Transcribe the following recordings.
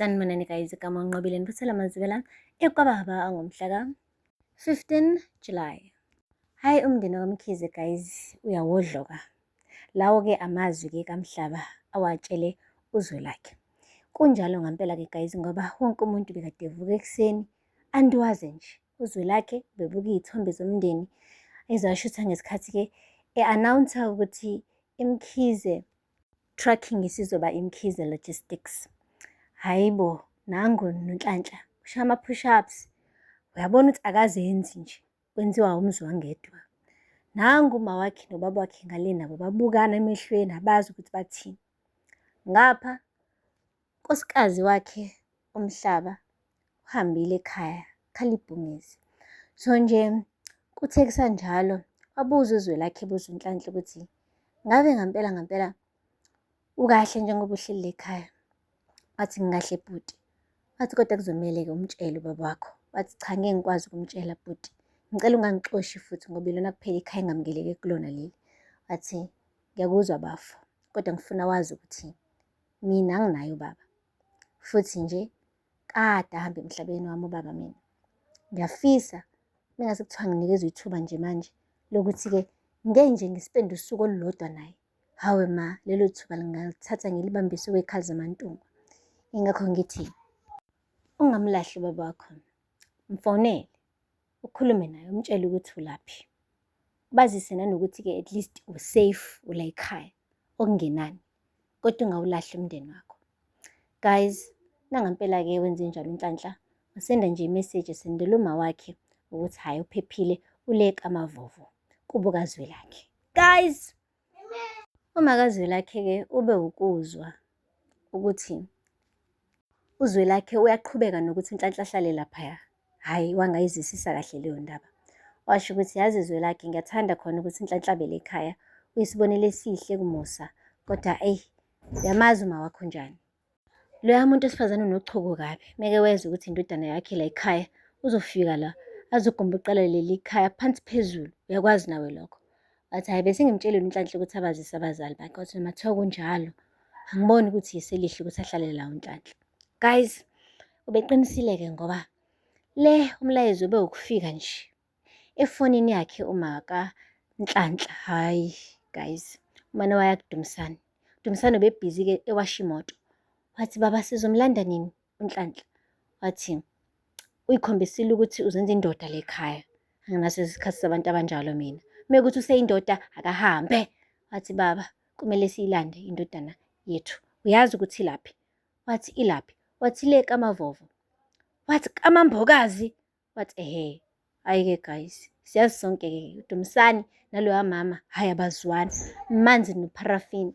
Sanibonani guys, igama uNqobile niphathela amazwibela ekwababa ngomhla ka-15 July. Hhayi umndeni wakwaMkhize guys uyawodloka. Lawo-ke amazwi-ke kaMhlaba awatshele uZwelakhe. Kunjalo ngampela-ke guys ngoba wonke umuntu bekade evuka ekuseni andiwaze nje. UZwelakhe bebuka iy'thombe zomndeni ezashutha ngesikhathi-ke e-announce-a ukuthi iMkhize Trucking isizoba iMkhize Logistics. Hhayi bo, nangu noNhlanhla ushaya ama-push ups. Uyabona ukuthi akazenzi nje, kwenziwa umzwangedwa. Nangu umawakhe nobaba wakhe ngale nabo babukana emehlweni abazi ukuthi bathini. Ngapha unkosikazi wakhe uMhlaba uhambile ekhaya, khala ibhungezi. So nje kuthe kusanjalo wabuza uZwelakhe ebuza uNhlanhla ukuthi ngabe ngampela ngampela ukahle njengoba uhleli ekhaya? Wathi ngikahle bhuti. Wathi kodwa kuzomele-ke umtshele ubaba wakho. Wathi cha ngeke ngikwazi ukumtshela bhuti. Ngicela ungangixoshi futhi ngoba ilona kuphela ikhaya engamukeleke kulona leli. Wathi ngiyakuzwa bafo, kodwa ngifuna wazi ukuthi mina anginaye ubaba. Futhi nje kade ahambe emhlabeni wami ubaba mina. Ngiyafisa mengase kuthiwa nginikezwe ithuba nje manje lokuthi-ke ngeke nje ngispende usuku olulodwa naye. Hawe ma, lelo thuba ngingalithatha ngilibambise okwekhazi zamantungwa. Ingakho ngithi ungamlahli ubaba wakho, mfonele, ukhulume naye, umtshele ukuthi ulaphi. Ubazise nanokuthi-ke at least u-safe ula ekhaya, okungenani. Kodwa ungawulahli umndeni wakho. Guys, nangampela-ke wenze njalo uNhlanhla, wasenda nje imeseji esendela uma wakhe ukuthi hhayi uphephile ule kaMavovo, kubo kaZwelakhe. Guys, uma kaZwelakhe-ke ube ukuzwa ukuthi uZwelakhe uyaqhubeka nokuthi uNhlanhla ahlale laphaya. Hhayi, wangayizwisisa kahle leyo ndaba. Washo ukuthi yazi Zwelakhe ngiyathanda khona ukuthi uNhlanhla abele ekhaya, uyisibonelo esihle kuMusa, kodwa eyi uyamazi uma wakho unjani. Loya muntu wesifazane unochuku kabi, meke wezwa ukuthi indodana yakhe la ekhaya uzofika la azogumbuqela leli khaya phansi phezulu, uyakwazi nawe lokho. Wathi hhayi bese ngimtshelile uNhlanhla ukuthi abazise abazali bakhe, wathi noma kuthiwa kunjalo angiboni ukuthi yiselihle ukuthi ahlale la uNhlanhla. Guys, ubeqinisile-ke ngoba le umlayezo ube ukufika nje efonini yakhe uma kaNhlanhla. Hhayi guys, umane waya kuDumisani. UDumisani ubebhizi-ke ewasha imoto. Wathi baba sizomlanda nini uNhlanhla? Wathi uyikhombisile ukuthi uzenza indoda le khaya. Anginaso isikhathi sabantu abanjalo mina. Mekuthi useyindoda akahambe. Wathi baba kumele siyilande indodana yethu. Uyazi ukuthi ilaphi? Wathi ilaphi? Wathi le kaMavovo. Wathi kaMambokazi. Wathi ehe. Hhayi-ke guys, siyazi sonke-ke uDumisani naloya mama hhayi abazwani, manzi nopharafini.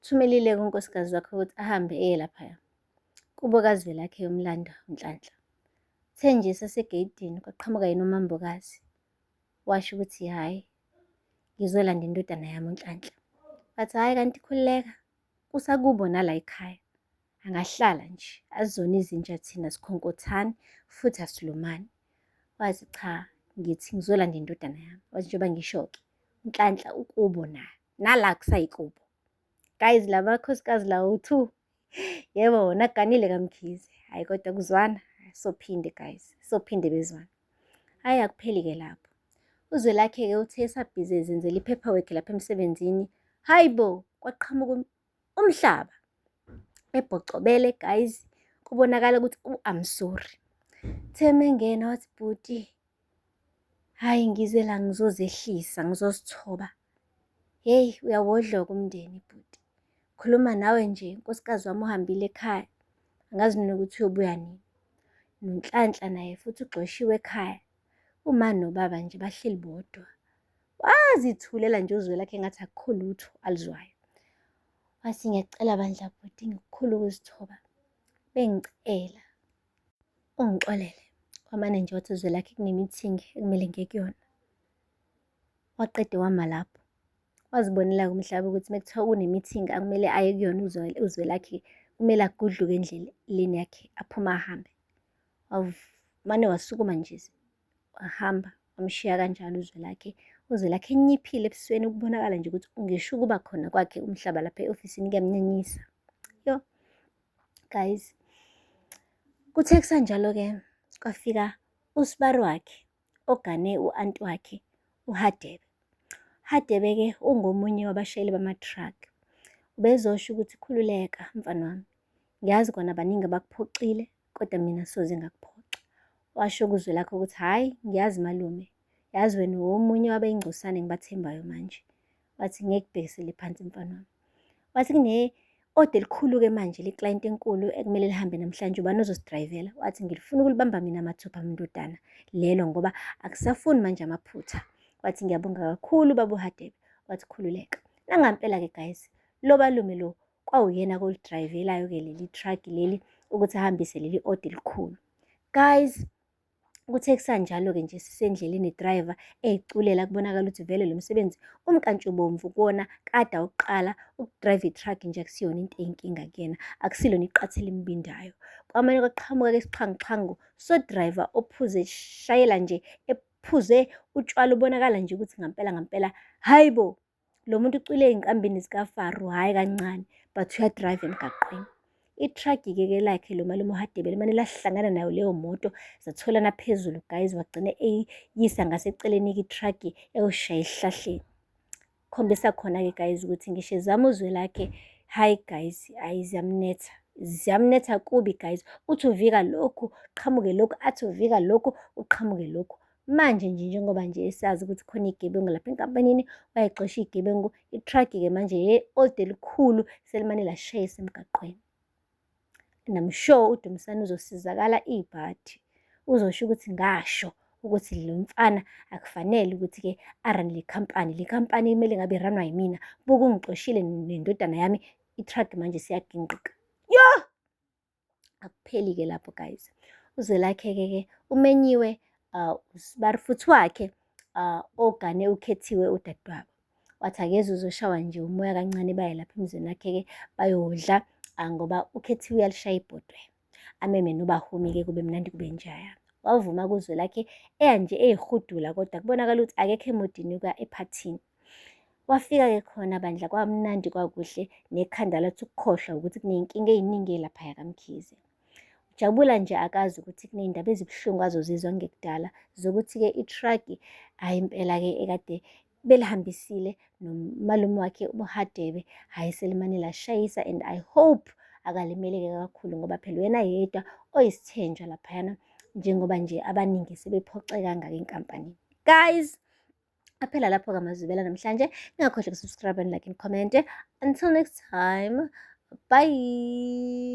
Thumelile-ke unkosikazi wakhe ukuthi ahambe eye laphaya kubo kaZwelakhe yomlando uNhlanhla. Uthe nje esasegeyidini kwaqhamuka yena uMambokazi washo ukuthi hhayi ngizolanda indodana yami uNhlanhla. Wathi hhayi kanti khululeka kusakubo nala ekhaya angahlala nje azizona izinja thina sikhonkothani futhi asilumani. Wathi cha ngithi ngizolanda indodana yami. Wathi njengoba ngisho-ke uNhlanhla ukubo naye nala kusayikubo. Guys la makhosikazi lawo two yebo wona aganile kaMkhize. Hhayi kodwa kuzwana sophinde guys sophinde bezwana. Hhayi akupheli-ke lapho. UZwelakhe-ke uthe esabhizi ezenzela i-paperwork lapha emsebenzini, hhayi bo, kwaqhamuka umhlaba. Ebhocobele guys, kubonakala ukuthi u-I'm sorry. Uthe mengena wathi bhuti, hhayi ngize la ngizozehlisa, ngizozithoba. Hheyi uyawodloka umndeni bhuti. Khuluma nawe nje, unkosikazi wami uhambile ekhaya, angazi nokuthi uyobuya nini. NoNhlanhla naye futhi ugxoshiwe ekhaya. Uma nobaba nje bahleli bodwa. Wazithulela nje uZwelakhe engathi akukho lutho aluzwayo. Wathi ngiyacela bandla bhuti ngokukhulu ukuzithoba. Bengicela ungixolele. Wamane nje wathi uZwelakhe kune-meeting ekumele ngiye kuyona. Waqede wama lapho. Wazibonela-ke umhlaba ukuthi mekuthiwa kune-meeting akumele aye kuyona uZwelakhe kumele agudluke endleleni yakhe aphume ahambe. Wamane wasukuma nje wahamba wamshiya kanjalo uZwelakhe. UZwelakhe enyiphile ebusweni ukubonakala nje ukuthi ngisho ukuba khona kwakhe umhlaba lapha e-ofisini kuyamnyanyisa. Yo guys. Kuthe kusanjalo-ke kwafika usibari wakhe ogane u-anti wakhe uHadebe. Hadebe-ke ungomunye wabashayeli bama-truck. Ubezosho ukuthi khululeka mfana wami, ngiyazi kona baningi abakuphoxile kodwa mina soze ngakuphoxa. Washo kuZwelakhe ukuthi hhayi ngiyazi malume, yazi wena uwomunye wabayingcosana engibathembayo manje. Wathi ngeke kubhekisele phansi mfana wami. Wathi kune-order elikhulu-ke manje le-client enkulu ekumele lihambe namhlanje, ubani ozosidrayivela? Wathi ngilifuna ukulibamba mina mathupha ndodana lelo ngoba akusafuni manje amaphutha. Wathi ngiyabonga kakhulu baba uHadebe. Wathi khululeka. Nangampela-ke guys, lo balume lo kwawuyena kolidrayivelayo-ke leli truck leli ukuthi ahambise leli order elikhulu. Guys, kuthe kusanjalo-ke nje sisendleleni driver eyiculela kubonakala ukuthi vele lo msebenzi umnkantshubomvu kuwona kade awuqala ukudrayiva i-truck nje akusiyona into eyinkinga kuyena, akusilona iqatha elimbindayo. Kwamane kwaqhamuka-ke isixhanguxhangu so-driver ophuze shayela nje ephuze utshwala ubonakala nje ukuthi ngampela ngampela hhayi bo. Lo muntu ucwile ey'nkambini zikaFaro, hhayi kancane, but uyadrayiva emgaqweni. I-truck-ke ke lakhe lo malume uHadebe limane lahlangana nayo leyo moto, zatholana phezulu guys, wagcina eyisa ngaseceleni-ke i-truck yayoshaya esihlahleni. Khombisa khona-ke guys ukuthi ngisho ezama uZwelakhe, hhayi guys, hhayi ziyamnetha. Ziyamnetha kubi guys. Uthi uvika lokhu, qhamuke lokhu, athi uvika lokhu, uqhamuke lokhu. Manje nje njengoba nje esazi ukuthi khona iy'gebengu lapha enkampanini, wayexosha iy'gebengu, i-truck-ke manje ye-old elikhulu selimane lashayisa emgaqweni. And I'm sure uDumisani uzosizakala ibhadi. Uzosho ukuthi ngasho ukuthi lo mfana akufanele ukuthi-ke arane le khampani. Le khampani kumele ngabe iranwa yimina. Buka ungixoshile nendodana yami, i-truck manje siyaginqika. Yoh! Akupheli-ke lapho guys. UZwelakhe-ke ke umenyiwe usibari futhi wakhe ogane uKhethiwe udadewabo. Wathi akeze uzoshawa nje umoya kancane baye lapha emzini wakhe-ke bayodla ngoba uKhethiwe uyalishaya ibhodwe. Ameme noBahumi-ke kube mnandi kube njaya. Wavuma kuZwelakhe eya nje eyihudula kodwa kubonakala ukuthi akekho emodini ukuya ephathini. Wafika-ke khona bandla kwamnandi kwakuhle nekhanda lathi ukukhohlwa ukuthi kuney'nkinga ey'ningi laphaya kaMkhize. Ujabula nje akazi ukuthi kuney'ndaba ezibuhlungu azozizwa kungekudala zokuthi-ke i-truck hhayi impela-ke ekade belihambisile nomalume wakhe uHadebe hhayi selimane lashayisa and I hope akalimeleke kakhulu ngoba phela uyena yedwa oyisithenjwa laphayana njengoba nje abaningi sebephoxeka kangaka enkampanini. Guys, aphela lapho kamazwibela namhlanje. Ningakhohlwa ukusubscribe and like and comment. Until next time, bye.